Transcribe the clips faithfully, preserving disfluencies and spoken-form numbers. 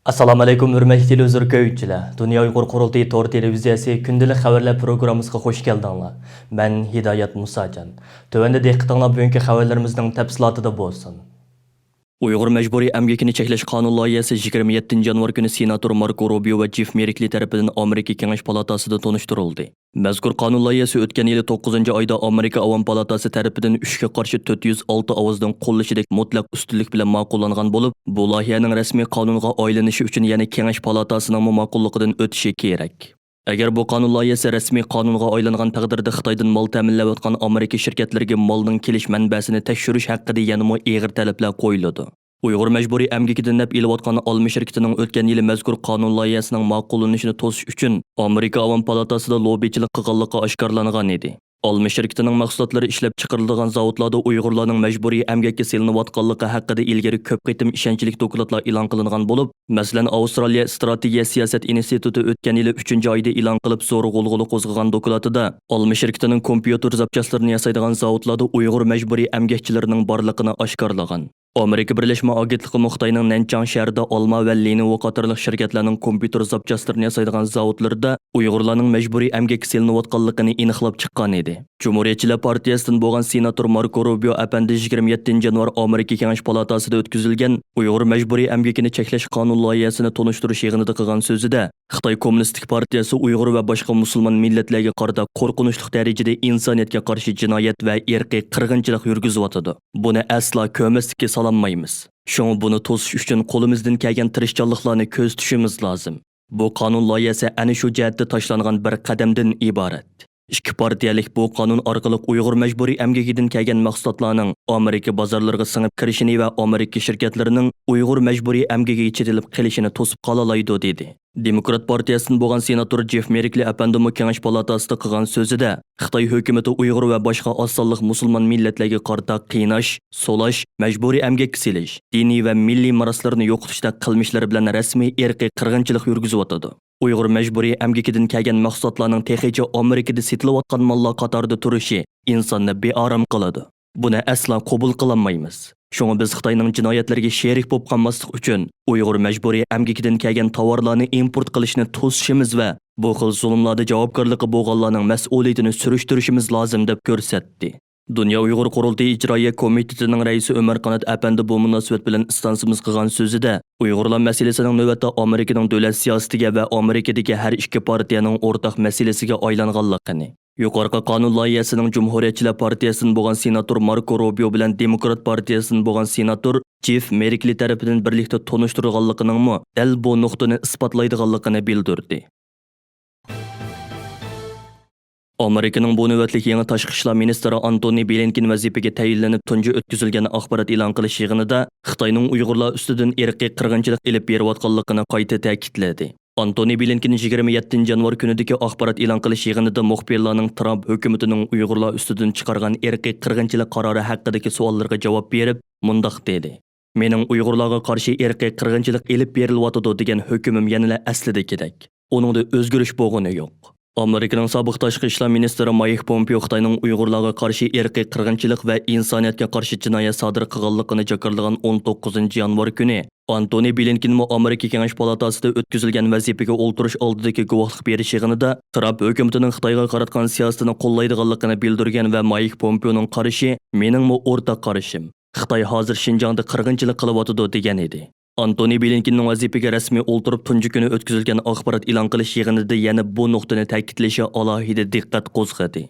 ئەسسالامۇئەلەيكۇم، ھۆرمەتلىك تېلېۋىزور كۆرگۈچىلەر! دۇنيا ئۇيغۇر قۇرۇلتىيى تور تېلېۋىزىيەسى كۈندىلىك خەۋەرلەر پروگراممىسىغا خۇش كەلدىڭلار. مەن ھىدايەت مۇساجان. تۆۋەندە دىققىتىڭلار بۈگۈنكى خەۋەرلىرىمىزنىڭ تەپسىلاتىدا بولسۇن. ئۇيغۇر مەجبۇرىي ئەمگىكىنى چەكلەش قانۇن لايىھەسى يىگىرمە يەتتىنچى يانۋار كۈنى سېناتور ماركو روبىيو ۋە جېف مېركلى تەرىپىدىن ئامېرىكا كېڭەش پالاتاسىدا تونۇشتۇرۇلدى. مەزكۇر قانۇن لايىھەسى ئۆتكەن يىلى توققۇزىنچى ئايدا ئامېرىكا ئاۋام پالاتاسى تەرىپىدىن ئۈچكە قارشى تۆت يۈز ئالتە ئاۋازنىڭ قوللىشىدەك مۇتلەق ئۈستۈنلۈك بىلەن ماقۇللانغان بولۇپ، بۇ لايىھەنىڭ رەسمىي قانۇنغا ئايلىنىشى ئۈچۈن يەنە كېڭەش پالاتاسىنىڭمۇ ماقۇللۇقىدىن ئۆتۈشى كېرەك. ئەگەر بۇ قانۇن لايىھەسى رەسمىي قانۇنغا ئايلانغان تەقدىردە، خىتايدىن مال تەمىنلەۋاتقان ئامېرىكا شىركەتلىرىگە مالنىڭ كېلىش مەنبەسىنى تەكشۈرۈش ھەققىدە يەنىمۇ ئېغىر تەلەپلەر قويۇلىدۇ. ئۇيغۇر مەجبۇرىي ئەمگىكىدىن نەپ ئېلىۋاتقان ئالما شىركىتىنىڭ ئۆتكەن يىلى مەزكۇر قانۇن لايىھەسىنىڭ ماقۇللىنىشىنى توسۇش ئۈچۈن ئامېرىكا ئاۋام پالاتاسىدا لوببىچىلىق قىلغانلىقى ئاشكارىلانغان ئىدى. ئالما شىركىتىنىڭ مەھسۇلاتلىرى ئىشلەپ چىقىرىلىدىغان زاۋۇتلاردا ئۇيغۇرلارنىڭ مەجبۇرىي ئەمگەككە سېلىنىۋاتقانلىقى ھەققىدە ئىلگىرى كۆپ قېتىم ئىشەنچلىك دوكلاتلار ئېلان قىلىنغان بولۇپ، مەسىلەن، ئاۋسترالىيە ئىستراتېگىيە سىياسەت ئىنستىتۇتى ئۆتكەن يىلى ئۈچىنچى ئايدا ئېلان قىلىپ، زور غۇلغۇلا قوزغىغان دوكلاتىدا، ئالما شىركىتىنىڭ كومپيۇتېر زاپچاسلىرىنى ياسايدىغان زاۋۇتلاردا ئۇيغۇر مەجبۇرىي ئەمگەكچىلىرىنىڭ بارلىقىنى ئاشكارىلىغان. ئامېرىكا بىرلەشمە ئاگېنتلىقىمۇ خىتاينىڭ نەنچاڭ شەھىرىدە ئالما ۋە لىنوۋو قاتارلىق شىركەتلەرنىڭ كومپيۇتېر زاپچاسلىرىنى ياسايدىغان زاۋۇتلىرىدا ئۇيغۇرلارنىڭ مەجبۇرىي ئەمگەككە سېلىنىۋاتقانلىقىنى ئېنىقلاپ چىققان ئىدى. جۇمھۇرىيەتچىلەر پارتىيەسىدىن بولغان سېناتور ماركو روبىيو ئەپەندى يىگىرمە يەتتىنچى يانۋار ئامېرىكا كېڭەش پالاتاسىدا ئۆتكۈزۈلگەن ئۇيغۇر مەجبۇرىي ئەمگىكىنى چەكلەش قانۇن لايىھەسىنى تونۇشتۇرۇش يىغىنىدا قىلغان سۆزىدە، خىتاي كوممۇنىستىك پارتىيەسى ئۇيغۇر ۋە باشقا مۇسۇلمان مىللەتلەرگە قارىتا قورقۇنچلۇق دەرىجىدە ئىنسانىيەتكە قارشى جىنايەت ۋە ئىرقىي قىرغىنچىلىق يۈرگۈزۈۋاتىدۇ. بۇنى ئەسلا كۆرمەسلىككە سالالمايمىز. شۇڭا بۇنى توسۇش ئۈچۈن قولىمىزدىن كەلگەن تىرىشچانلىقلارنى كۆرسىتىشىمىز لازىم. بۇ قانۇن لايىھەسى ئەنە شۇ جەھەتتە تاشلانغان بىر قەدەمدىن ئىبارەت. ئىككى پارتىيەلىك بۇ قانۇن ئارقىلىق ئۇيغۇر مەجبۇرىي ئەمگىكىدىن كەلگەن مەھسۇلاتلارنىڭ ئامېرىكا بازارلىرىغا سىڭىپ كىرىشىنى ۋە ئامېرىكا شىركەتلىرىنىڭ ئۇيغۇر مەجبۇرىي ئەمگىكىگە چېتىلىپ قېلىشىنى توسۇپ قالالايدۇ، دېدى. دېموكرات پارتىيەسىدىن بولغان سېناتور جېف مېركلى ئەپەندىمۇ كېڭەش پالاتاسىدا قىلغان سۆزىدە، خىتاي ھۆكۈمىتى ئۇيغۇر ۋە باشقا ئاز سانلىق مۇسۇلمان مىللەتلەرگە قارىتا قىيناش، سولاش، مەجبۇرىي ئەمگەككە سېلىش، دىنىي ۋە مىللىي مىراسلىرىنى يوقىتىشتەك قىلمىشلىرى بىلەن رەسمىي ئىرقىي قىرغىنچىلىق يۈرگۈزۈۋاتىدۇ. ئۇيغۇر مەجبۇرىي ئەمگىكىدىن كەلگەن مەھسۇلاتلارنىڭ تېخىچە ئامېرىكىدا سېتىلىۋاتقان ماللار قاتارىدا تۇرۇشى ئىنساننى بىئارام قىلىدۇ. بۇنى ئەسلا قوبۇل قىلالمايمىز. شۇڭا بىز خىتاينىڭ جىنايەتلىرىگە شېرىك بولۇپ قالماسلىق ئۈچۈن، ئۇيغۇر مەجبۇرىي ئەمگىكىدىن كەلگەن تاۋارلارنى ئىمپورت قىلىشنى توسۇشىمىز ۋە بۇ خىل زۇلۇملاردا جاۋابكارلىقى بولغانلارنىڭ مەسئۇلىيىتىنى سۈرۈشتۈرۈشىمىز لازىم، دەپ كۆرسەتتى. دۇنيا ئۇيغۇر قۇرۇلتىيى ئىجرائىيە كومىتېتىنىڭ رەئىسى ئۆمەر قانات ئەپەندى بۇ مۇناسىۋەت بىلەن ئىستانسىمىزغا قىلغان سۆزىدە، ئۇيغۇرلار مەسىلىسىنىڭ نۆۋەتتە ئامېرىكىنىڭ دۆلەت سىياسىتىگە ۋە ئامېرىكىدىكى ھەر ئىككى پارتىيەنىڭ ئورتاق مەسىلىسىگە ئايلانغانلىقىنى، يۇقىرىقى قانۇن لايىھەسىنىڭ جۇمھۇرىيەتچىلەر پارتىيەسىدىن بولغان سېناتور ماركو روبىيو بىلەن دېموكرات پارتىيەسىدىن بولغان سېناتور جېف مېركلى تەرىپىدىن بىرلىكتە تونۇشتۇرغانلىقىنىڭمۇ دەل بۇ نۇقتىنى ئىسپاتلايدىغانلىقىنى بىلدۈردى. ئامېرىكىنىڭ بۇ نۆۋەتلىك يېڭى تاشقى ئىشلار مىنىستىرى ئانتونى بلىنكېن ۋەزىپىگە تەيىنلىنىپ تۇنجى ئۆتكۈزۈلگەن ئاخبارات ئېلان قىلىش يىغىنىدا خىتاينىڭ ئۇيغۇرلار ئۈستىدىن ئىرقىي قىرغىنچىلىق ئېلىپ بېرىۋاتقانلىقىنى قايتا تەكىتلىدى. ئانتونى بلىنكېن يىگىرمە يەتتىنچى يانۋار كۈنىدىكى ئاخبارات ئېلان قىلىش يىغىنىدا مۇخبىرلارنىڭ ترامپ ھۆكۈمىتىنىڭ ئۇيغۇرلار ئۈستىدىن چىقارغان ئىرقىي قىرغىنچىلىق قارارى ھەققىدىكى سوئاللىرىغا جاۋاب بېرىپ مۇنداق دېدى: مېنىڭ ئۇيغۇرلارغا قارشى ئىرقىي قىرغىنچىلىق ئېلىپ بېرىلىۋاتىدۇ دېگەن ھۆكۈمۈم يەنىلا ئەسلىدىكىدەك. ئۇنىڭدا ئۆزگىرىش بولغىنى يوق. ئامېرىكىنىڭ سابىق تاشقى ئىشلار مىنىستىرى مايك پومپېئو خىتاينىڭ ئۇيغۇرلارغا قارشى ئىرقىي قىرغىنچىلىق ۋە ئىنسانىيەتكە قارشى جىنايەت سادىر قىلغانلىقىنى جاكارلىغان ئون توققۇزىنچى يانۋار كۈنى ئانتونى بلىنكېنمۇ ئامېرىكا كېڭەش پالاتاسىدا ئۆتكۈزۈلگەن ۋەزىپىگە ئولتۇرۇش ئالدىدىكى گۇۋاھلىق بېرىش يىغىنىدا ترامپ ھۆكۈمىتىنىڭ خىتايغا قاراتقان سىياسىتىنى قوللايدىغانلىقىنى بىلدۈرگەن ۋە مايك پومپېئونىڭ قارىشى مېنىڭمۇ ئورتاق قارىشىم. خىتاي ھازىر شىنجاڭدا قىرغىنچىلىق قىلىۋاتىدۇ، دېگەن ئىدى. ئانتونى بلىنكېننىڭ ۋەزىپىگە رەسمىي ئولتۇرۇپ تۇنجى كۈنى ئۆتكۈزۈلگەن ئاخبارات ئېلان قىلىش يىغىنىدا يەنە بۇ نۇقتىنى تەكىتلىشى ئالاھىدە دىققەت قوزغىدى.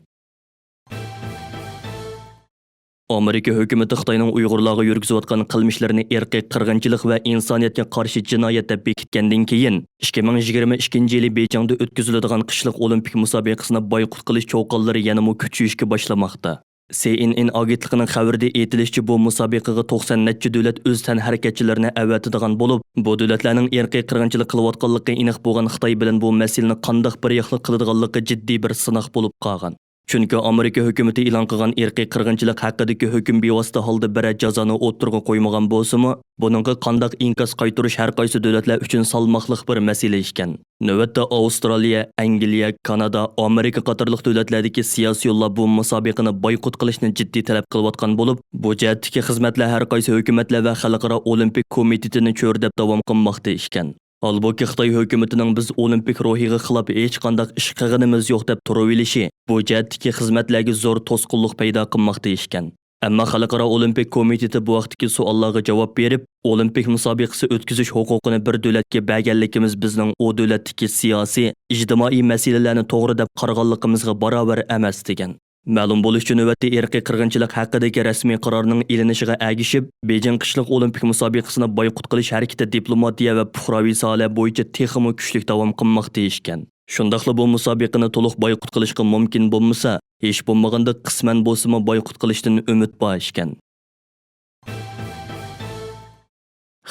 ئامېرىكا ھۆكۈمىتى خىتاينىڭ ئۇيغۇرلارغا يۈرگۈزۈۋاتقان قىلمىشلىرىنى ئىرقىي قىرغىنچىلىق ۋە ئىنسانىيەتكە قارشى جىنايەت دەپ بېكىتكەندىن كېيىن، ئىككى مىڭ يىگىرمە ئىككىنچى يىلى بېيجىڭدا ئۆتكۈزۈلىدىغان قىشلىق ئولىمپىك مۇسابىقىسىنى بايقۇت قىلىش چۇقانلىرى يەنىمۇ كۈچىيىشكە باشلىماقتا. سى ئېن ئېن ئاگېنتلىقىنىڭ خەۋىرىدە ئېيتىلىشىچە، بۇ مۇسابىقىگە توقسان نەچچە دۆلەت ئۆز تەنھەرىكەتچىلىرىنى ئەۋەتىدىغان بولۇپ، بۇ دۆلەتلەرنىڭ ئىرقىي قىرغىنچىلىق قىلىۋاتقانلىقى ئېنىق بولغان خىتاي بىلەن بۇ مەسىلىنى قانداق بىر ياقلىق قىلىدىغانلىقى جىددىي بىر سىناق بولۇپ قالغان. چۈنكى ئامېرىكا ھۆكۈمىتى ئېلان قىلغان ئىرقىي قىرغىنچىلىق ھەققىدىكى ھۆكۈم بىۋاسىتە ھالدا بىرەر جازانى ئوتتۇرىغا قويمىغان بولسىمۇ، بۇنىڭغا قانداق ئىنكاس قايتۇرۇش ھەر قايسى دۆلەتلەر ئۈچۈن سالماقلىق بىر مەسىلە ئىكەن. نۆۋەتتە ئاۋسترالىيە، ئەنگلىيە، كانادا، ئامېرىكا قاتارلىق دۆلەتلەردىكى سىياسىيونلار بۇ مۇسابىقىنى بايقۇت قىلىشنى جىددىي تەلەپ قىلىۋاتقان بولۇپ، بۇ جەھەتتىكى خىزمەتلەر ھەر قايسى ھۆكۈمەتلەر ۋە خەلقئارا ئولىمپىك كومىتېتىنى چۆرىدەپ داۋام قىلماقتا ئىكەن. ھالبۇكى، خىتاي ھۆكۈمىتىنىڭ «بىز ئولىمپىك روھىغا خىلاپ ھېچقانداق ئىش قىلغىنىمىز يوق» دەپ تۇرۇۋېلىشى بۇ جەھەتتىكى خىزمەتلەرگە زور توسقۇنلۇق پەيدا قىلماقتا ئىكەن. ئەمما خەلقئارا ئولىمپىك كومىتېتى بۇ ھەقتىكى سوئاللارغا جاۋاب بېرىپ، ئولىمپىك مۇسابىقىسى ئۆتكۈزۈش ھوقۇقىنى بىر دۆلەتكە بەرگەنلىكىمىز بىزنىڭ ئۇ دۆلەتتىكى سىياسىي، ئىجتىمائىي مەسىلىلەرنى توغرا دەپ قارىغانلىقىمىزغا باراۋەر ئەمەس، دېگەن. مەلۇم بولۇشىچە، نۆۋەتتە ئىرقىي قىرغىنچىلىق ھەققىدىكى رەسمىي قارارنىڭ ئېلىنىشىغا ئەگىشىپ، بېيجىڭ قىشلىق ئولىمپىك مۇسابىقىسىنى بايقۇت قىلىش ھەرىكىتى دىپلوماتىيە ۋە پۇقراۋى ساھەلەر بويىچە تېخىمۇ كۈچلۈك داۋام قىلماقتا ئىكەن. شۇنداقلا بۇ مۇسابىقىنى تولۇق بايقۇت قىلىشقا مۇمكىن بولمىسا، ھېچ بولمىغاندا قىسمەن بولسىمۇ بايقۇت قىلىشتىن ئۈمىد بار ئىكەن.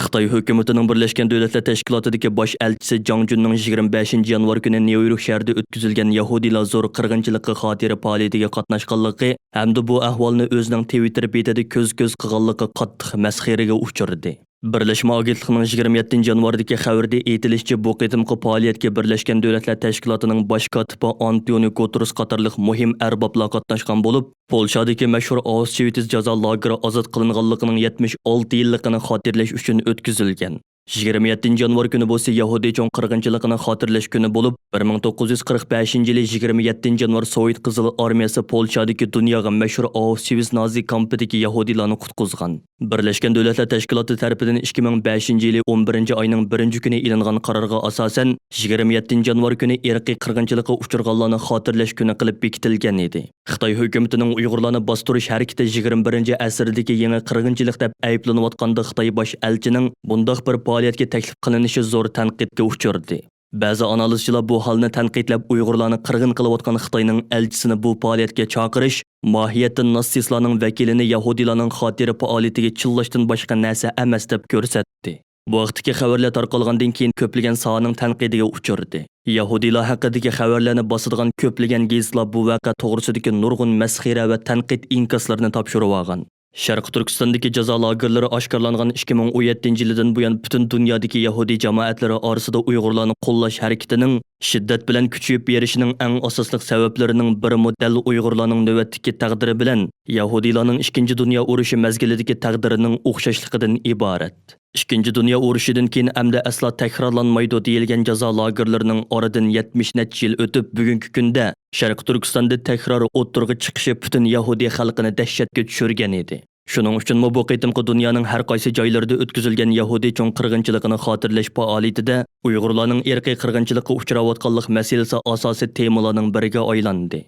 خىتاي ھۆكۈمىتىنىڭ بىرلەشكەن دۆلەتلەر تەشكىلاتىدىكى باش ئەلچىسى جاڭ جۈننىڭ يىگىرمە بەشىنچى يانۋار كۈنى نيۇ يورك شەھىرىدە ئۆتكۈزۈلگەن يەھۇدىيلار زور قىرغىنچىلىقى خاتىرە پائالىيىتىگە قاتناشقانلىقى ھەمدە بۇ ئەھۋالنى ئۆزىنىڭ تىۋىتتېر بېتىدە كۆز-كۆز قىلغانلىقى قاتتىق مەسخىرىگە ئۇچرىدى. بىرلەشمە ئاگېنتلىقىنىڭ يىگىرمە يەتتىنچى يانۋاردىكى خەۋىرىدە ئېيتىلىشىچە، بۇ قېتىمقى پائالىيەتكە بىرلەشكەن دۆلەتلەر تەشكىلاتىنىڭ باش كاتىپى ئانتونىيو گۇتېررېس قاتارلىق مۇھىم ئەربابلار قاتناشقان بولۇپ، پولشادىكى مەشھۇر ئاۋشۋىتس جازا لاگېرى ئازاد قىلىنغانلىقىنىڭ يەتمىش ئالتە يىللىقىنى خاتىرىلەش ئۈچۈن ئۆتكۈزۈلگەن. يىگىرمە يەتتىنچى يانۋار كۈنى بولسا يەھۇدىي چوڭ قىرغىنچىلىقىنى خاتىرىلەش كۈنى بولۇپ، بىر مىڭ توققۇز يۈز قىرىق بەشىنچى يىلى يىگىرمە يەتتىنچى يانۋار سوۋېت قىزىل ئارمىيەسى پولشادىكى دۇنياغا مەشھۇر ئاۋشۋىتس نازى كامپىدىكى يەھۇدىيلارنى قۇتقۇزغان. بىرلەشكەن دۆلەتلەر تەشكىلاتى تەرىپىدىن ئىككى مىڭ بەشىنچى يىلى ئون بىرىنچى ئاينىڭ بىرىنچى كۈنى ئېلىنغان قارارغا ئاساسەن، يىگىرمە يەتتىنچى يانۋار كۈنى ئىرقىي قىرغىنچىلىققا ئۇچرىغانلارنى خاتىرىلەش كۈنى قىلىپ بېكىتىلگەن ئىدى. خىتاي ھۆكۈمىتىنىڭ ئۇيغۇرلارنى باستۇرۇش ھەرىكىتى يىگىرمە بىرىنچى ئەسىردىكى يېڭى قىرغىنچىلىق دەپ ئەيىبلىنىۋاتقاندا، خىتاي باش ئەلچىنىڭ بۇنداق بىر پائالىيەتكە تەكلىپ قىلىنىشى زور تەنقىدكە ئۇچرىدى. بەزى ئانالىزچىلار بۇ ھالنى تەنقىدلەپ، ئۇيغۇرلارنى قىرغىن قىلىۋاتقان خىتاينىڭ ئەلچىسىنى بۇ پائالىيەتكە چاقىرىش، ماھىيەتتە ناتسىستلارنىڭ ۋەكىلىنى يەھۇدىيلارنىڭ خاتىرە پائالىيىتىگە چىللاشتىن باشقا نەرسە ئەمەس دەپ كۆرسەتتى. بۇ ھەقتىكى خەۋەرلەر تارقالغاندىن كېيىن كۆپلىگەن ساھەنىڭ تەنقىدىگە ئۇچرىدى. يەھۇدىيلار ھەققىدىكى خەۋەرلەرنى باسىدىغان كۆپلىگەن گېزىتلار بۇ ۋەقە توغرىسىدىكى نۇرغۇن مەسخىرە ۋە تەنقىد ئىنكاسلىرىنى تاپشۇرۇۋالغان. شەرقىي تۈركىستاندىكى جازا لاگېرلىرى ئاشكارىلانغان ئىككى مىڭ ئون يەتتىنچى يىلىدىن بۇيان پۈتۈن دۇنيادىكى يەھۇدىي جامائەتلىرى ئارىسىدا ئۇيغۇرلارنى قوللاش ھەرىكىتىنىڭ شىددەت بىلەن كۈچىيىپ بېرىشىنىڭ ئەڭ ئاساسلىق سەۋەبلىرىنىڭ بىرىمۇ دەل ئۇيغۇرلارنىڭ نۆۋەتتىكى تەقدىرى بىلەن يەھۇدىيلارنىڭ ئىككىنچى دۇنيا ئۇرۇشى مەزگىلىدىكى تەقدىرىنىڭ ئوخشاشلىقىدىن ئىبارەت. ئىككىنچى دۇنيا ئۇرۇشىدىن كېيىن ئەمدى ئەسلا تەكرارلانمايدۇ دېيىلگەن جازا لاگېرلىرىنىڭ ئارىدىن يەتمىش نەچچە يىل ئۆتۈپ، بۈگۈنكى كۈندە شەرقىي تۈركىستاندا تەكرار ئوتتۇرىغا چىقىشى پۈتۈن يەھۇدىي خەلقىنى دەھشەتكە چۈشۈرگەن ئىدى. شۇنىڭ ئۈچۈنمۇ بۇ قېتىمقى دۇنيانىڭ ھەر قايسى جايلىرىدا ئۆتكۈزۈلگەن يەھۇدىي چوڭ قىرغىنچىلىقىنى خاتىرىلەش پائالىيىتىدە ئۇيغۇرلارنىڭ ئىرقىي قىرغىنچىلىققا ئۇچراۋاتقانلىق مەسىلىسى ئاساسىي تېمىلارنىڭ بىرىگە ئايلاندى.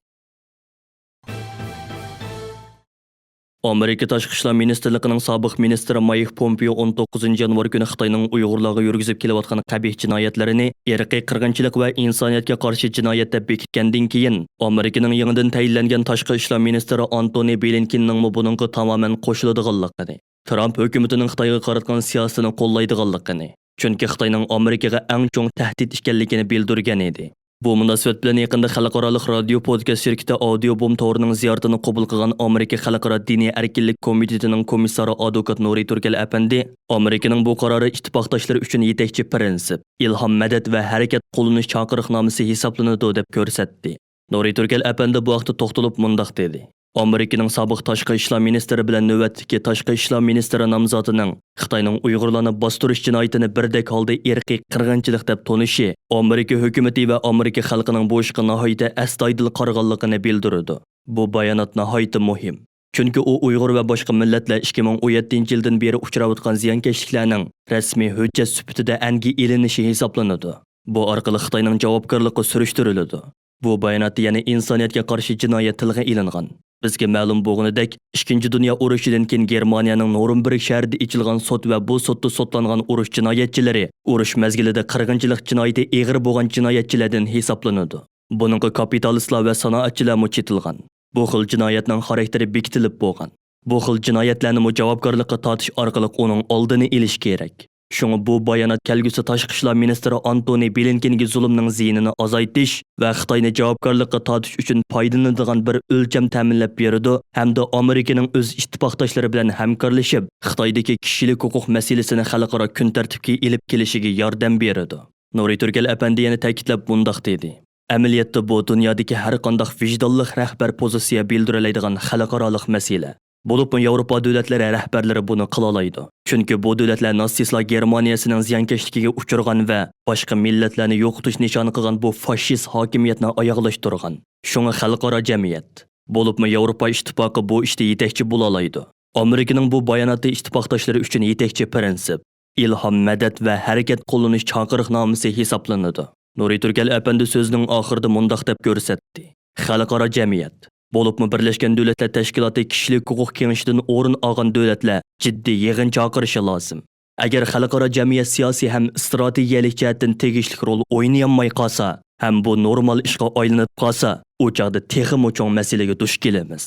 ئامېرىكا تاشقى ئىشلار مىنىستىرلىقىنىڭ سابىق مىنىستىرى مايك پومپېئو ئون توققۇزىنچى يانۋار كۈنى خىتاينىڭ ئۇيغۇرلارغا يۈرگۈزۈپ كېلىۋاتقان قەبىھ جىنايەتلىرىنى ئىرقىي قىرغىنچىلىق ۋە ئىنسانىيەتكە قارشى جىنايەت دەپ بېكىتكەندىن كېيىن، ئامېرىكىنىڭ يېڭىدىن تەيىنلەنگەن تاشقى ئىشلار مىنىستىرى ئانتونى بلىنكېننىڭمۇ بۇنىڭغا تامامەن قوشۇلىدىغانلىقىنى، ترامپ ھۆكۈمىتىنىڭ خىتايغا قاراتقان سىياسىتىنى قوللايدىغانلىقىنى، چۈنكى خىتاينىڭ ئامېرىكىغا ئەڭ چوڭ تەھدىت ئىكەنلىكىنى بىلدۈرگەن ئىدى. بۇ مۇناسىۋەت بىلەن يېقىندا خەلقئارالىق رادىيو پودكاست شىركىتى ئاودىو بوم تورىنىڭ زىيارىتىنى قوبۇل قىلغان ئامېرىكا خەلقئارا دىنىي ئەركىنلىك كومىتېتىنىڭ كومىسسارى ئادۋوكات نۇرى تۈركەل ئەپەندى ئامېرىكىنىڭ بۇ قارارى ئىتتىپاقداشلىرى ئۈچۈن يېتەكچى پىرىنسىپ، ئىلھام مەدەت ۋە ھەرىكەت قوللىنىش چاقىرىقنامىسى ھېسابلىنىدۇ دەپ كۆرسەتتى. نۇرى تۈركەل ئەپەندى بۇ ھەقتە توختىلىپ مۇنداق دېدى: ئامېرىكىنىڭ سابىق تاشقى ئىشلار مىنىستىرى بىلەن نۆۋەتتىكى تاشقى ئىشلار مىنىستىرى نامزاتىنىڭ خىتاينىڭ ئۇيغۇرلارنى باستۇرۇش جىنايىتىنى بىردەك ھالدا ئىرقىي قىرغىنچىلىق دەپ تونۇشى ئامېرىكا ھۆكۈمىتى ۋە ئامېرىكا خەلقىنىڭ بۇ ئىشقا ناھايىتى ئەستايىدىل قارىغانلىقىنى بىلدۈرىدۇ. بۇ بايانات ناھايىتى مۇھىم. چۈنكى ئۇ ئۇيغۇر ۋە باشقا مىللەتلەر ئىككى مىڭ ئون يەتتىنچى يىلدىن بېرى ئۇچراۋاتقان زىيانكەشلىكلەرنىڭ رەسمىي ھۆججەت سۈپىتىدە ئەنگە ئېلىنىشى ھېسابلىنىدۇ. بۇ ئارقىلىق خىتاينىڭ جاۋابكارلىقى سۈرۈشتۈرۈلىدۇ. بۇ باياناتتا يەنە ئىنسانىيەتكە قارشى جىنايەت تىلغا ئېلىنغان. بىزگە مەلۇم بولغىنىدەك، ئىككىنچى دۇنيا ئۇرۇشىدىن كېيىن گېرمانىيەنىڭ نورنبېرگ شەھىرىدە ئېچىلغان سوت ۋە بۇ سوتتا سوتلانغان ئۇرۇش جىنايەتچىلىرى ئۇرۇش مەزگىلىدە قىرغىنچىلىق جىنايىتى ئېغىر بولغان جىنايەتچىلەردىن ھېسابلىنىدۇ. بۇنىڭغا كاپىتالىستلار ۋە سانائەتچىلەرمۇ چېتىلغان. بۇ خىل جىنايەتنىڭ خاراكتېرى بېكىتىلىپ بولغان. بۇ خىل جىنايەتلەرنىمۇ جاۋابكارلىققا تارتىش ئارقىلىق ئۇنىڭ ئالدىنى ئېلىش كېرەك. شۇڭا بۇ بايانات كەلگۈسى تاشقى ئىشلار مىنىستىرى ئانتونى بلىنكېنگە زۇلۇمنىڭ زىيىنىنى ئازايتىش ۋە خىتاينى جاۋابكارلىققا تارتىش ئۈچۈن پايدىلىنىدىغان بىر ئۆلچەم تەمىنلەپ بېرىدۇ ھەمدە ئامېرىكىنىڭ ئۆز ئىتتىپاقداشلىرى بىلەن ھەمكارلىشىپ، خىتايدىكى كىشىلىك ھوقۇق مەسىلىسىنى خەلقئارا كۈن تەرتىپكە ئېلىپ كېلىشىگە ياردەم بېرىدۇ. نۇرى تۈركەل ئەپەندى يەنە تەكىتلەپ مۇنداق دېدى: ئەمەلىيەتتە بۇ دۇنيادىكى ھەرقانداق ۋىجدانلىق رەھبەر پوزىتسىيە بىلدۈرەلەيدىغان خەلقئارالىق مەسىلە. بولۇپمۇ ياۋروپا دۆلەتلىرى رەھبەرلىرى بۇنى قىلالايدۇ. چۈنكى بۇ دۆلەتلەر ناتسىستلار گېرمانىيەسىنىڭ زىيانكەشلىكىگە ئۇچرىغان ۋە باشقا مىللەتلەرنى يوقىتىش نىشانى قىلغان بۇ فاشىست ھاكىمىيەتنى ئاياغلاشتۇرغان. شۇڭا خەلقئارا جەمئىيەت، بولۇپمۇ ياۋروپا ئىتتىپاقى بۇ ئىشتا يېتەكچى بولالايدۇ. ئامېرىكىنىڭ بۇ باياناتى ئىتتىپاقداشلىرى ئۈچۈن يېتەكچى پىرىنسىپ، ئىلھام، مەدەت ۋە ھەرىكەت قوللىنىش چاقىرىقنامىسى ھېسابلىنىدۇ. نۇرى تۈركەل ئەپەندى سۆزىنىڭ ئاخىرىدا مۇنداق دەپ كۆرسەتتى: خەلقئارا جەمئىيەت، بولۇپمۇ بىرلەشكەن دۆلەتلەر تەشكىلاتى كىشىلىك ھوقۇق كېڭىشىدىن ئورۇن ئالغان دۆلەتلەر جىددىي يىغىن چاقىرىشى لازىم. ئەگەر خەلقئارا جەمئىيەت سىياسىي ھەم ئىستراتېگىيەلىك جەھەتتىن تېگىشلىك رول ئوينىيالماي قالسا ھەم بۇ نورمال ئىشقا ئايلىنىپ قالسا، ئۇ چاغدا تېخىمۇ چوڭ مەسىلىگە دۇچ كېلىمىز.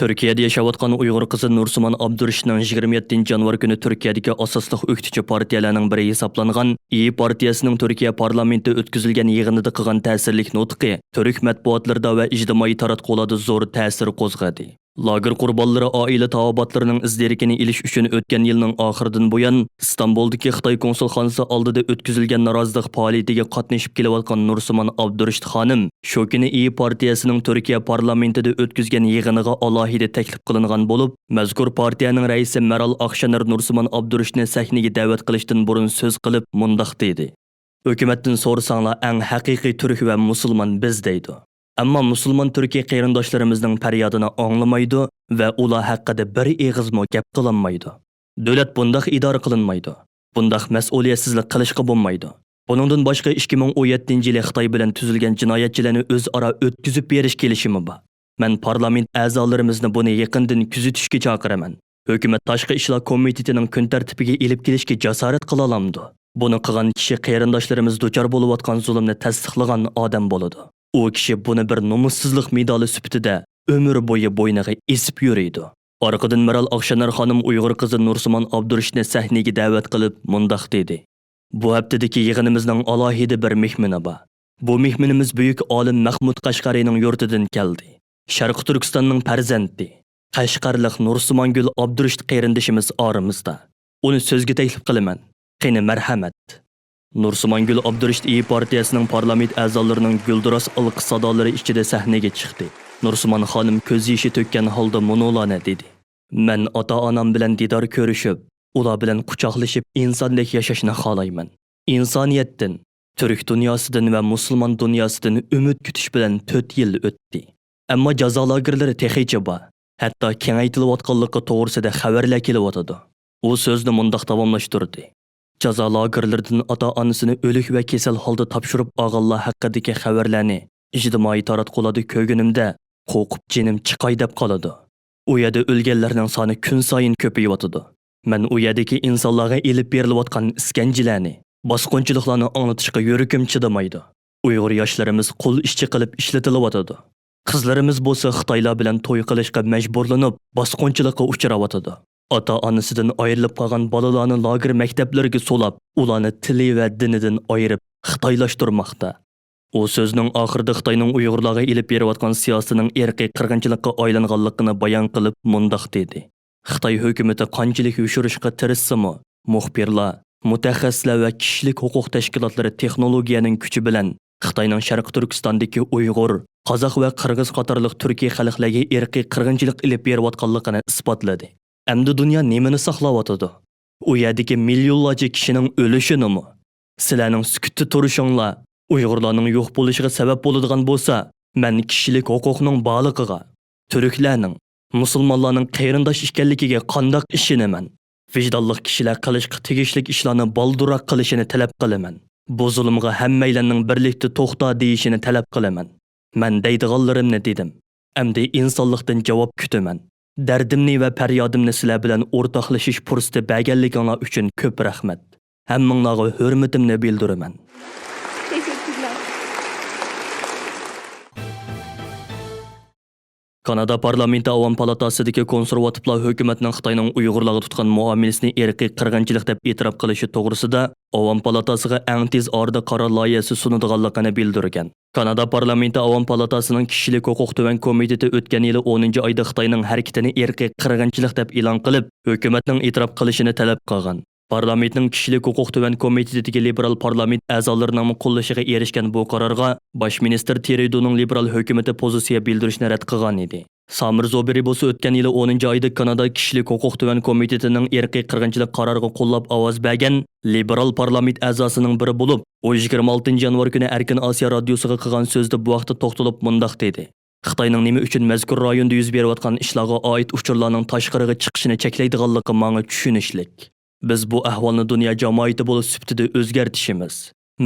تۈركىيەدە ياشاۋاتقان ئۇيغۇر قىزى نۇرسىمان ئابدۇرېشىتنىڭ يىگىرمە يەتتىنچى يانۋار كۈنى تۈركىيەدىكى ئاساسلىق ئۆكتىچى پارتىيەلەرنىڭ بىرى ھېسابلانغان ئىيى پارتىيەسىنىڭ تۈركىيە پارلامېنتى ئۆتكۈزۈلگەن يىغىنىدا قىلغان تەسىرلىك نۇتقى تۈرك مەتبۇئاتلىرىدا ۋە ئىجتىمائىي تاراتقۇلاردا زور تەسىر قوزغىدى. لاگېر قۇربانلىرى ئائىلە تاۋابىئاتلىرىنىڭ ئىز دېرىكىنى ئېلىش ئۈچۈن ئۆتكەن يىلنىڭ ئاخىرىدىن بۇيان ئىستانبۇلدىكى خىتاي كونسۇلخانىسى ئالدىدا ئۆتكۈزۈلگەن نارازىلىق پائالىيىتىگە قاتنىشىپ كېلىۋاتقان نۇرسىمان ئابدۇرېشىت خانىم شۇ كۈنى ئىيى پارتىيەسىنىڭ تۈركىيە پارلامېنتىدا ئۆتكۈزگەن يىغىنىغا ئالاھىدە تەكلىپ قىلىنغان بولۇپ، مەزكۇر پارتىيەنىڭ رەئىسى مەرال ئاقشېنەر نۇرسىمان ئابدۇرېشىتنى سەھنىگە دەۋەت قىلىشتىن بۇرۇن سۆز قىلىپ مۇنداق دېدى: ھۆكۈمەتتىن سورىساڭلار، ئەڭ ھەقىقىي تۈرك ۋە مۇسۇلمان بىز دەيدۇ. ئەمما مۇسۇلمان تۈركىي قېرىنداشلىرىمىزنىڭ پەريادىنى ئاڭلىمايدۇ ۋە ئۇلار ھەققىدە بىر ئېغىزمۇ گەپ قىلالمايدۇ. دۆلەت بۇنداق ئىدارە قىلىنمايدۇ. بۇنداق مەسئۇلىيەتسىزلىك قىلىشقا بولمايدۇ. بۇنىڭدىن باشقا، ئىككى مىڭ ئون يەتتىنچى يىلى خىتاي بىلەن تۈزۈلگەن جىنايەتچىلەرنى ئۆزئارا ئۆتكۈزۈپ بېرىش كېلىشىمى بار. مەن پارلامېنت ئەزالىرىمىزنى بۇنى يېقىندىن كۆزىتىشكە چاقىرىمەن. ھۆكۈمەت تاشقى ئىشلار كومىتېتىنىڭ كۈن تەرتىپىگە ئېلىپ كېلىشكە جاسارەت قىلالامدۇ؟ بۇنى قىلغان كىشى قېرىنداشلىرىمىز دۇچار بولۇۋاتقان زۇلۇمنى تەستىقلىغان ئادەم بولىدۇ. ئۇ كىشى بۇنى بىر نومۇسسىزلىق مېدالى سۈپىتىدە ئۆمۈر بويى بوينىغا ئېسىپ يۈرىدۇ. ئارقىدىن مىرال ئاقشېنەر خانىم ئۇيغۇر قىزى نۇرسىمان ئابدۇرېشىتنى سەھنىگە دەۋەت قىلىپ مۇنداق دېدى: بۇ ھەپتىدىكى يىغىنىمىزنىڭ ئالاھىدە بىر مېھمىنى بار. بۇ مېھمىنىمىز بۈيۈك ئالىم مەخمۇت قەشقەرىنىڭ يۇرتىدىن كەلدى. شەرقىي تۈركىستاننىڭ پەرزەنتى، قەشقەرلىق نۇرسىمانگۈل ئابدۇرېشىت قېرىندىشىمىز ئارىمىزدا. ئۇنى سۆزگە تەكلىپ قىلىمەن. قېنى، مەرھەمەت. نۇرسىمانگۈل ئابدۇرېشىت ئىيى پارتىيەسىنىڭ پارلامېنت ئەزالىرىنىڭ گۈلدۈراس ئالقىش سادالىرى ئىچىدە سەھنىگە چىقتى. نۇرسىمان خانىم كۆز يېشى تۆككەن ھالدا مۇنۇلارنى دېدى: مەن ئاتا-ئانام بىلەن دىدار كۆرۈشۈپ، ئۇلار بىلەن قۇچاقلىشىپ ئىنساندەك ياشاشنى خالايمەن. ئىنسانىيەتتىن، تۈرك دۇنياسىدىن ۋە مۇسۇلمان دۇنياسىدىن ئۈمىد كۈتۈش بىلەن تۆت يىل ئۆتتى. ئەمما جازا لاگېرلىرى تېخىچە بار. ھەتتا كېڭەيتىلىۋاتقانلىقى توغرىسىدا خەۋەرلەر كېلىۋاتىدۇ. ئۇ سۆزىنى مۇنداق داۋاملاشتۇردى: جازا لاگېرلىرىدىن ئاتا-ئانىسىنى ئۆلۈك ۋە كېسەل ھالدا تاپشۇرۇپ ئالغانلار ھەققىدىكى خەۋەرلەرنى ئىجتىمائىي تاراتقۇلاردا كۆرگىنىمدە، قورقۇپ جېنىم چىقاي دەپ قالىدۇ. ئۇ يەردە ئۆلگەنلەرنىڭ سانى كۈنسايىن كۆپىيىۋاتىدۇ. مەن ئۇ يەردىكى ئىنسانلارغا ئېلىپ بېرىلىۋاتقان ئىسكەنجىلەرنى، باسقۇنچىلىقلارنى ئاڭلىتىشقا يۈرىكىم چىدىمايدۇ. ئۇيغۇر ياشلىرىمىز قۇل ئىشچى قىلىپ ئىشلىتىلىۋاتىدۇ. قىزلىرىمىز بولسا خىتايلار بىلەن توي قىلىشقا مەجبۇرلىنىپ، باسقۇنچىلىققا ئۇچراۋاتىدۇ. ئاتا-ئانىسىدىن ئايرىلىپ قالغان بالىلارنى لاگېر مەكتەپلىرىگە سولاپ، ئۇلارنى تىلى ۋە دىنىدىن ئايرىپ، خىتايلاشتۇرماقتا. ئۇ سۆزىنىڭ ئاخىرىدا خىتاينىڭ ئۇيغۇرلارغا ئېلىپ بېرىۋاتقان سىياسىتىنىڭ ئىرقىي قىرغىنچىلىققا ئايلانغانلىقىنى بايان قىلىپ مۇنداق دېدى: خىتاي ھۆكۈمىتى قانچىلىك يوشۇرۇشقا تىرىشسىمۇ، مۇخبىرلار، مۇتەخەسسىسلەر ۋە كىشىلىك ھوقۇق تەشكىلاتلىرى تېخنولوگىيەنىڭ كۈچى بىلەن خىتاينىڭ شەرقىي تۈركىستاندىكى ئۇيغۇر، قازاق ۋە قىرغىز قاتارلىق تۈركىي خەلقلەرگە ئىرقىي قىرغىنچىلىق ئېلىپ بېرىۋاتقانلىقىنى ئىسپاتلىدى. ئەمدى دۇنيا نېمىنى ساقلاۋاتىدۇ؟ ئۇ يەردىكى مىليونلارچە كىشىنىڭ ئۆلۈشىنىمۇ؟ سىلەرنىڭ سۈكۈتتە تۇرۇشۇڭلار ئۇيغۇرلارنىڭ يوق بولۇشىغا سەۋەب بولىدىغان بولسا، مەن كىشىلىك ھوقۇقنىڭ بارلىقىغا، تۈركلەرنىڭ، مۇسۇلمانلارنىڭ قېرىنداش ئىكەنلىكىگە قانداق ئىشىنىمەن؟ ۋىجدانلىق كىشىلەر قىلىشقا تېگىشلىك ئىشلارنى بالدۇرراق قىلىشىنى تەلەپ قىلىمەن. بۇ زۇلۇمغا ھەممەيلەننىڭ بىرلىكتە توختا دېيىشىنى تەلەپ قىلىمەن. مەن دەيدىغانلىرىمنى دېدىم. ئەمدى ئىنسانلىقتىن جاۋاب كۈتىمەن. دەردىمنى ۋە پەريادىمنى سىلەر بىلەن ئورتاقلىشىش پۇرسىتى بەرگەنلىكىڭلار ئۈچۈن كۆپ رەھمەت. ھەممىڭلارغا ھۆرمىتىمنى بىلدۈرىمەن. Teşekkürler. كانادا پارلامېنتى ئاۋام پالاتاسىدىكى كونسېرۋاتىپلار ھۆكۈمەتنىڭ خىتاينىڭ ئۇيغۇرلارغا تۇتقان مۇئامىلىسىنى ئىرقىي قىرغىنچىلىق دەپ ئېتىراپ قىلىشى توغرىسىدا ئاۋام پالاتاسىغا ئەڭ تېز ئارىدا قارار لايىھەسى سۇنىدىغانلىقىنى بىلدۈرگەن. كانادا پارلامېنتى ئاۋام پالاتاسىنىڭ كىشىلىك ھوقۇق تۆۋەن كومىتېتى ئۆتكەن يىلى ئونىنچى ئايدا خىتاينىڭ ھەرىكىتىنى ئىرقىي قىرغىنچىلىق دەپ ئېلان قىلىپ، ھۆكۈمەتنىڭ ئېتىراپ قىلىشىنى تەلەپ قىلغان. پارلامېنتنىڭ كىشىلىك ھوقۇق تۆۋەن كومىتېتىدىكى لىبېرال پارلامېنت ئەزالىرىنىڭمۇ قوللىشىغا ئېرىشكەن بۇ قارارغا باش مىنىستىر تېريۇدونىڭ لىبېرال ھۆكۈمىتى پوزىتسىيە بىلدۈرۈشنى رەت قىلغانىدى. سامىر زوبېرى بولسا ئۆتكەن يىلى ئونىنچى ئايدا كانادا كىشىلىك ھوقۇق تۆۋەن كومىتېتىنىڭ ئىرقىي قىرغىنچىلىق قارارىغا قوللاپ ئاۋاز بەرگەن لىبېرال پارلامېنت ئەزاسىنىڭ بىرى بولۇپ، ئۇ يىگىرمە ئالتىنچى يانۋار كۈنى ئەركىن ئاسىيا رادىيوسىغا قىلغان سۆزىدە بۇ ھەقتە توختىلىپ مۇنداق دېدى: خىتاينىڭ نېمە ئۈچۈن مەزكۇر رايوندا يۈز بېرىۋاتقان ئىشلارغا ئائىت ئۇچۇرلارنىڭ تاشقىرىغا چىقىشىنى چەكلەيدىغانلىقى ماڭا چۈشىنىشلىك. بىز بۇ ئەھۋالنى دۇنيا جامائىتى بولۇش سۈپىتىدە ئۆزگەرتىشىمىز،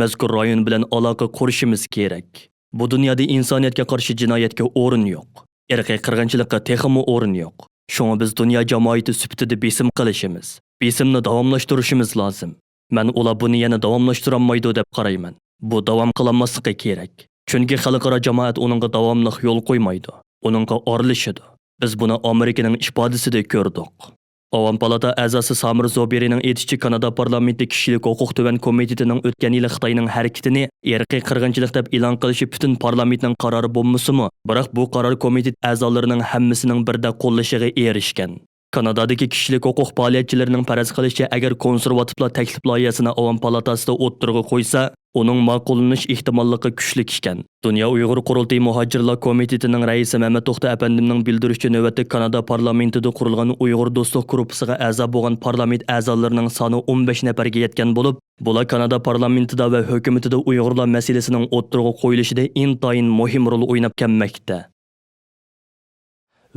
مەزكۇر رايون بىلەن ئالاقە قۇرۇشىمىز كېرەك. بۇ دۇنيادا ئىنسانىيەتكە قارشى جىنايەتكە ئورۇن يوق. ئىرقىي قىرغىنچىلىققا تېخىمۇ ئورۇن يوق. شۇڭا بىز دۇنيا جامائىتى سۈپىتىدە بېسىم قىلىشىمىز، بېسىمنى داۋاملاشتۇرۇشىمىز لازىم. مەن ئۇلار بۇنى يەنە داۋاملاشتۇرالمايدۇ دەپ قارايمەن. بۇ داۋام قىلالماسلىقى كېرەك. چۈنكى خەلقئارا جامائەت ئۇنىڭغا داۋاملىق يول قويمايدۇ، ئۇنىڭغا ئارىلىشىدۇ. بىز بۇنى ئامېرىكىنىڭ ئىپادىسىدە كۆردۇق. ئاۋام پالاتا ئەزاسى سامىر زوبېرىنىڭ ئېيتىشىچە، كانادا پارلامېنتى كىشىلىك ھوقۇق تۆۋەن كومىتېتىنىڭ ئۆتكەن يىلى خىتاينىڭ ھەرىكىتىنى ئىرقىي قىرغىنچىلىق دەپ ئېلان قىلىشى پۈتۈن پارلامېنتنىڭ قارارى بولمىسىمۇ، بىراق بۇ قارار كومىتېت ئەزالىرىنىڭ ھەممىسىنىڭ بىردەك قوللىشىغا ئېرىشكەن. كانادادىكى كىشىلىك ھوقۇق پائالىيەتچىلىرىنىڭ پەرەز قىلىشىچە، ئەگەر كونسېرۋاتىپلار تەكلىپ لايىھەسىنى ئاۋام پالاتاسىدا ئوتتۇرىغا قويسا، ئۇنىڭ ماقۇللىنىش ئېھتىماللىقى كۈچلۈك ئىكەن. دۇنيا ئۇيغۇر قۇرۇلتىيى مۇھاجىرلار كومىتېتىنىڭ رەئىسى مەمەت توختى ئەپەندىمنىڭ بىلدۈرۈشىچە، نۆۋەتتە كانادا پارلامېنتىدا قۇرۇلغان ئۇيغۇر دوستلۇق گۇرۇپپىسىغا ئەزا بولغان پارلامېنت ئەزالىرىنىڭ سانى ئون بەش نەپەرگە يەتكەن بولۇپ، بۇلار كانادا پارلامېنتىدا ۋە ھۆكۈمىتىدە ئۇيغۇرلار مەسىلىسىنىڭ ئوتتۇرىغا قويۇلۇشىدا ئىنتايىن مۇھىم رول ئويناپ كەلمەكتە.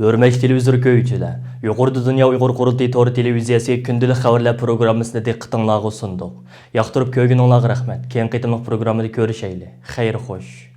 ھۆرمەتلىك تېلېۋىزور كۆرگۈچىلەر، يۇقىرىدا دۇنيا ئۇيغۇر قۇرۇلتىيى تور تېلېۋىزىيەسى كۈندىلىك خەۋەرلەر پروگراممىسىنى دىققىتىڭلارغا سۇندۇق. ياقتۇرۇپ كۆرگىنىڭلارغا رەھمەت. كېيىنكى قېتىملىق پروگراممىدا كۆرۈشەيلى. خەير خوش.